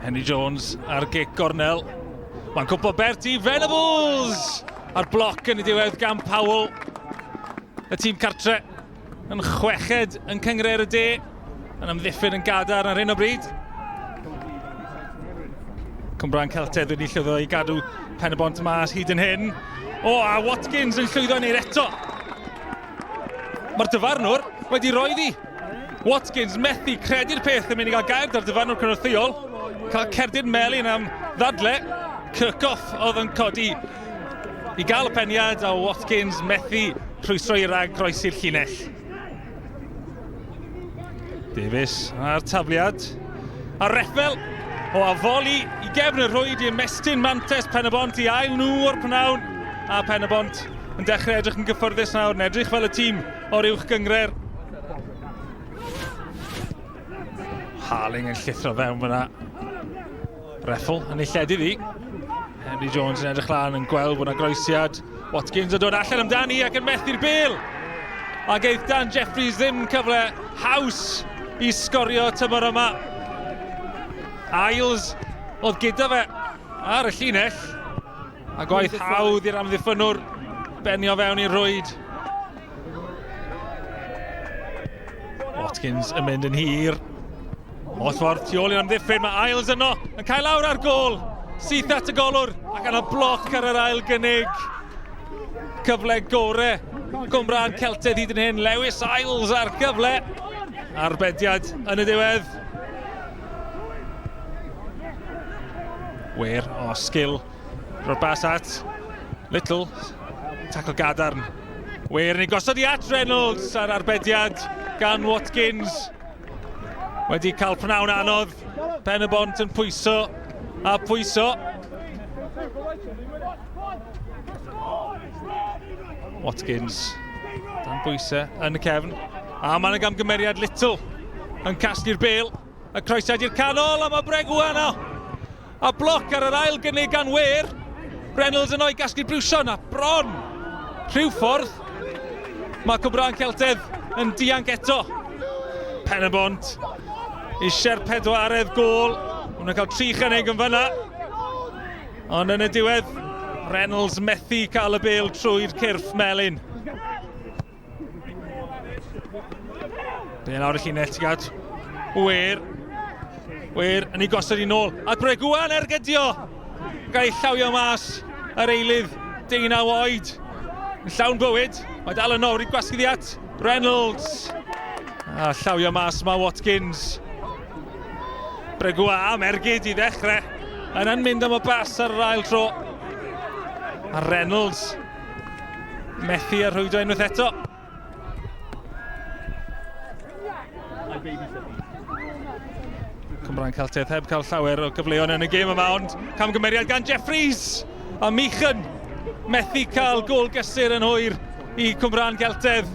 Henry Jones ar gic gornel. Mae'n cwmpo bert i Venables! A'r bloc yn y diwedd gan Powell. Y tîm cartre yn chweched yn Cynghrair y De, yn amddiffyn yn gadarn ar hyn o bryd. Cwmbran Celtedd wedi llwyddo i gadw Pen-y-bont mas hyd yn hyn. O, a Watkins yn llwyddo i wneud eto. Mae'r dyfarnwr wedi rhoi ddi. Watkins methu credu'r peth yn mynd i gael gair da'r dyfarnwr cynorthwyol. Cael cerdyn melyn am ddadle. Kirchhoff oedd yn codi i gael y peniad a Watkins methu rhwystro i rag groesi'r llinell. Davies a'r tafliad. A Reffel o afoli i gefn y rhwyd i ymestyn mantes Pen-y-bont i ail nhw o'r pnawn. A Pen-y-bont yn dechrau edrych yn gyffyrddus nawr, yn edrych fel y tîm o'r uwch gynghrair. Harling yn llithro fewn fyna. Reffel yn ei lledu ddi. Henry Jones yn edrych lan yn gweld bod yna groesiad. Watkins yn dod allan amdani ac yn methu'r bel. A geith Dan Jeffries ddim cyfle haws i sgorio tymor yma. Isles oedd gyda fe ar y llinell. A gwaith hawdd i'r amddiffynnwr benio fewn i'r rhwyd. Watkins yn mynd yn hir. Oll ffordd tu ôl i'r amddiffyn, mae Isles yno yn cael lawr ar gôl. Syth at y golwr ac yna bloc ar yr ail gynnig. Cyfle gore Cwmbrân Celtedd hyd yn hyn. Lewis Isles ar gyfle. Arbediad yn y diwedd. Ware o sgil. Rho'r bas at Little. Tackle gadarn. Ware yn ei gosod i at Reynolds a'r arbediad gan Watkins. Wedi cael pnawn anodd. Pen y bont yn pwyso a pwyso. Watkins dan bwysau yn y cefn. A mae'n y gamgymeriad Little yn casglu'r bel. Y croesiad i'r canol a mae Bregua yno. A bloc ar yr ail gynnig gan Ware. Reynolds yno i gasglu briwsion a bron rhyw ffordd. Mae Cwmbrân Celtedd yn dianc eto. Pen-y-bont eisiau'r pedwaredd gôl. Maen nhw'n cael tri chynnig yn fyna. Ond yn y diwedd, Reynolds methu cael y bêl trwy'r cyrff melyn. Be lawr y llinell, ti'n gad? Wyr. Wyr, yn ei gosod i nôl. A Breguan ergydio! Gael ei llawio mas yr eilydd deunaw oed. Yn llawn bywyd. Mae dal yno, wedi gwasgu ddi at Reynolds. A llawio mas mae Watkins. Bregua am ergyd i ddechrau. Yna'n mynd am y bas ar yr ail tro. A Reynolds Methu a rhwydo unwaith eto. Cymra'n Celtedd heb cael llawer o gyfleon yn y gêm yma, ond camgymeriad gan Jeffries! A Meechan methu cael gôl gysur yn hwyr i Cwmbrân Geltedd.